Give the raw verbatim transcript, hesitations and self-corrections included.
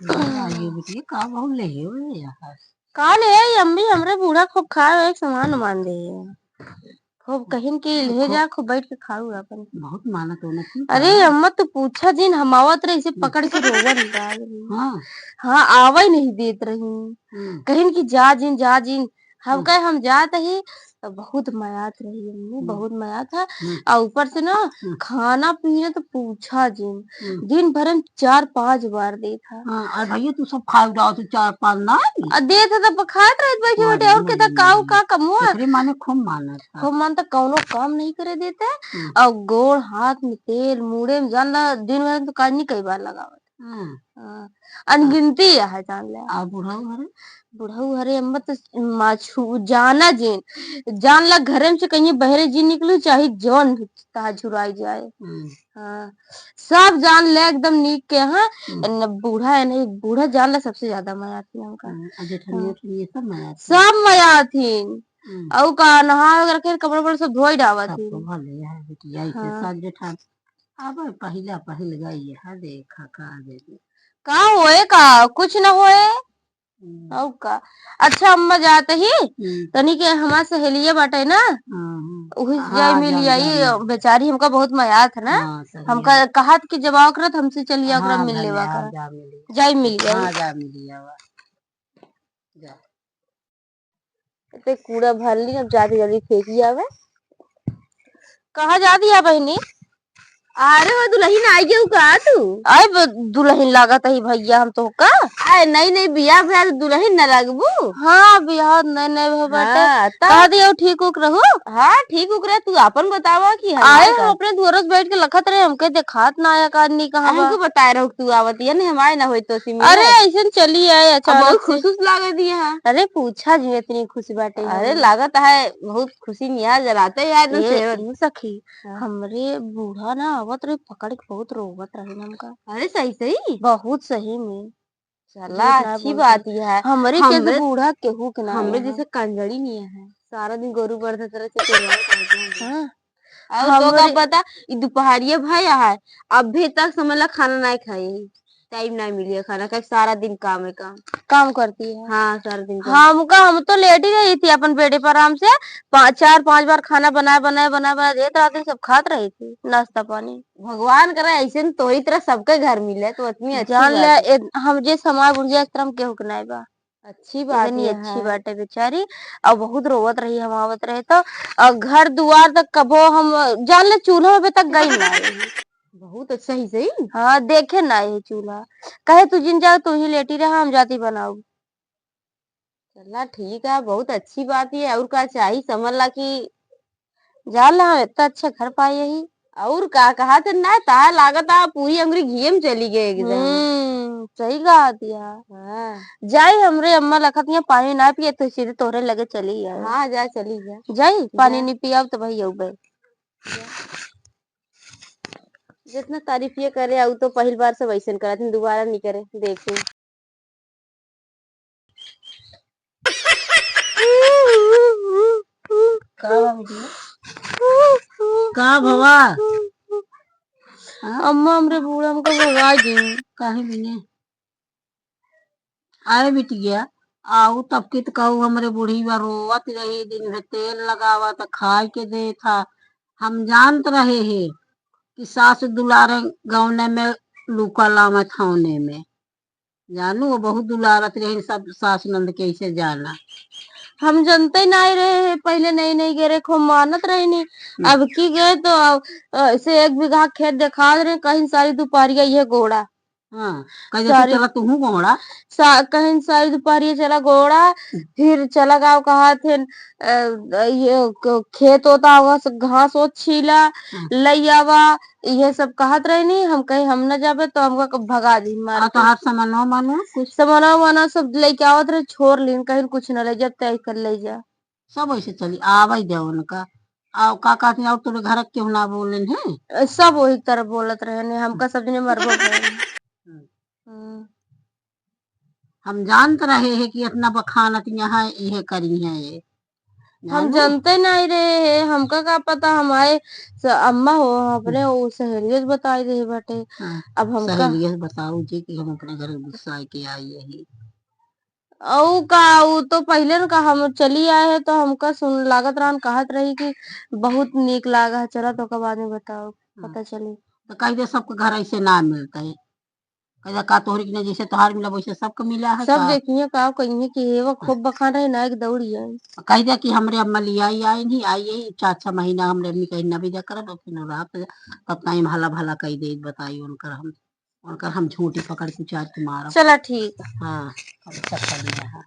ये बिटिया का बहुत ले हो यार। का ले आई अम्मी, हमरे बूढ़ा खूब खाए, एक सामान उमान दे। खूब कहिन कि ले खूब जा, खूब बैठ के खाऊ अपन। बहुत मानत हो ना तू। अरे अम्मा, तू पूछा जिन, हम आवत रहे, इसे पकड़ के रोवन निकाल रही। हाँ। हाँ, आवे नहीं देत रही। हम्म। कहिन कि जा जिन, जा जिन। हम हम्म। कहे हम जात ही, तो बहुत मयात रही अम्मी, हम्म। बहुत मयात है। हम्म। और ऊपर से ना, हम्म। खाना पीना तो पूछा जिन। हम्म। दिन भर में चार पांच बार देत है। हाँ, और भैया तू सब खा उड़ाओ तो चार पांच ना। आ देत है तो खात रहत बैठे हाँ, बैठे, और नहीं, कितना नहीं, काऊ नहीं। का कमुआ। एकरे माने खूब मानत है। खूब मानत, कौनो काम नहीं करे देते। हम्म। और गोड़ हाथ में तेल, मूड़े में जान ला, दिन भर में तो काजनी कई बार लगावत। हाँ। हाँ, अनगिनती है, जान ले। आ बुढ़ऊ हरे? बुढ़ऊ हरे अम्मा तो माछू जाना जिन, जान ला घरे में से कहीं बहरे जी निकलू, चाहे जौन तहा झुराई जाए। हम्म। हाँ, सब जान ले एकदम नीक के, हाँ। हम्म। न बूढ़ा है, नहीं बूढ़ा जान ला सबसे ज्यादा मया थी हमका। हम्म, आ जेठनिया हाँ। उठनिया सब मया थी। सब मया थी। हम्म। अउ का नहा वगैरह के कपड़ा वपड़ा सब धोई डावा थी। सबको भले है बिटिया, इसे हाँ। साथ जेठान अब पहिला पहिल गई है, देखा का देखे। का होए का? कुछ न होए। हम्म। अउ का? अच्छा अम्मा जात ही, हम्म। तनी के हमार सहेलिया बाटे ना, हाँ, हाँ। उही से हाँ, जाई मिल जाई, जाई, जाई। बेचारी हमका बहुत मयात है ना। हाँ, सही हमका है। कहत कि जब आओ करत हमसे चलिया ओकरा हाँ, मिल भले, लेवा हाँ, का। जा मिली। जाई मिल जाई। हाँ, जा मिली आवा। जा। एते कूड़ा भर ली, अब जाती जल्दी फेंकी आवे। कहाँ जाती है बहिनी? अरे वो दुलहिन आई गयो का तू? अरे वो दुलहिन लागत ही भैया हम तो का? अरे नहीं नहीं, बियाह भैया तो दुलहिन न लगबू। हाँ, बियाह नए नए भो बाटे। हाँ, तब? कहा दियो ठीक उक रहू? हाँ, ठीक उक रहे। तू आपन बतावा कि हम आए आए हम का? अपने दुआरस बैठ के लखत रहे, हमके देखात ना आया का आदमी कहाँ बा? हमको बताए रहो कि तू आवत, ये नहीं हम आए ना होई तो सिमी अरे है। ऐसे चली आए अब अचानक बहुत से। खुश उस लागे दिया है। अरे पूछा जी, इतनी खुशी बाटे अरे हम। लागत है बहुत खुशी निया जलाते यार, एकदम ए, सेवन। ए सखी, हाँ। हमरे बूढ़ा ना आवत रहे, पकड़ के बहुत रोवत रहे हमका। अरे सही सही? बहुत सही में। चला, झूठ ना अच्छी बोलती। बात ये है। हमरे के हमरे, बूढ़ा केहू के ना हमरे है। जैसे कंजड़ी नहीं है, सारा दिन गोरू बरधा तरह से चलवा करते हैं। हाँ। और तो का हमरे पता, ई दुपहरिया भया है, अभी तक समझ ला खाना नहीं खाए ही, टाइम नहीं मिलिया खाना, कहे सारा दिन काम है काम। काम करती है। हाँ, सारा दिन काम। हमका, हम तो लेटी रही थी अपन बेडे पर आराम से, पा-, चार पांच बार खाना बनाए, बनाए, बनाए, बनाए देत रहती, सब खात रही थी, नाश्ता पानी। भगवान करे ऐसे न तोही तरह सबके घर मिले, तो इतनी अच्छी जान बात ले, है। ए-, हम जे समाज बुढ़िया, इस तरह हम केहू के नाई बा। अच्छी बात इतनी ये अच्छी है। बाटे बेचारी, और बहुत रोवत रही, हम आवत रहे तो, और घर दुआर तक कबो हम, जान ले, चूल्हा पे तक गई ना रही। बहुत अच्छा ही सही। हाँ, देखे ना ये चूल्हा, कहे तू जिन जाओ, तू ही लेटी रहा, हम जाती बनाऊ। चला ठीक है, बहुत अच्छी बात ये। और का चाही, समझ ला कि जान ला हम इतना अच्छा घर पाए ही। और का कहा थे ना, ता लागत आ पूरी अंगुरी घिये में चली गई एकदम। हम्म, सही कहा दिया। हाँ। जाई, हमरे अम्मा लखत यहाँ पानी ना पिए तो सीधे तोहरे लगे चली आए। हाँ, जा चली जा। जाई, पानी जा। नहीं पियाब तो भाई अउबे। जितना तारीफ ये करे, आऊ तो पहिल बार से वैसन करत हन, दोबारा नहीं करे, देखू। का बा बिटिया? का भवा? हाँ? अम्मा, हमरे बूढ़ा हमको भगा दी। काहे बिने? आए बिटिया, आऊ तब की त कहू हमरे बूढ़ी बा रोवत रही, दिन भर तेल लगावा त खाए के देत हा। हम जानत रहे हे कि सास दुलारे गौने में लुका लावत हौने में। जानू, वो बहुत दुलारत रही सब सास नंद के, इसे जाना। हम जनते नाई रहे हैं, पहले नई नई गए रहे, खूब मानत रहे नी। हम्म। अब की गए तो, अ, ऐसे एक बीघा खेत देखा रहे, कहीं सारी दुपहरिया ये गोड़ा। हाँ, कह देती, सारी "चला तुहू गोड़ा।" सा-, कहीं सारी दुपहरिया चला गोड़ा, हम्म। फिर चला गाँव कहा थे, अ, ये क-, खेत होता होगा, स-, घास होत छीला, हम्म। लई आवा, इहे सब कहत रहनी, हम कही हम न जाबे तो हमका क-, भगा दी मार हाँ, के। तोहार सामानवा मानवा कुछ? सामानवा मानवा सब लेके आवत रहे, छोड़ लीन, कहीं कुछ न ले जब तय कर ले जा। सब ऐसे चली, आवे दे उनका। आओ, का कहती, और तोरे घर के केहू ना बोलेन है? अ, सब वही तरह बोलत रहे ने, हमका सब जने मरबो करे। हम्म। हम्म। हम जानत रहे हैं कि इतना बखानत यहाँ इहे करी हैं ये। हम जानते नहीं रहे हैं, हमका का पता, हम आए स-, अम्मा हो, अपने वो सहेलियों से बताई रहे बाटे। हाँ, अब हमका सहेलियों से बताओ जी कि हम अपने घर गुस्सा के आई यही। अउ का, उ तो पहिले न का हम चली आए हैं, तो हमका सुन लागत रहन, कहत रही कि बहुत नीक लागा है, चला तो ओकर बाद में बताओ, हाँ। पता चली। तो कह दे सबके घर ऐसे ना मिलता है। कह दे का तोहरी के नहीं, जैसे तोहार मिला वैसे सबके मिला है सब का? देखिए का कहिए कि हे वो खूब बखान रहे ना, एक दौड़ी आई। कह दे कि हमरे अम्मा लिया ही आई नहीं, आई यही चार छह महीना हमरे अम्मी कहीं ना विदा करब, और फिर रात तब ताई भला भला कह दे, बताई उनकर हम, उनकर हम झूठी पकड़ के चार के मारब। चला ठीक है। हाँ, अब सब कर लिया है।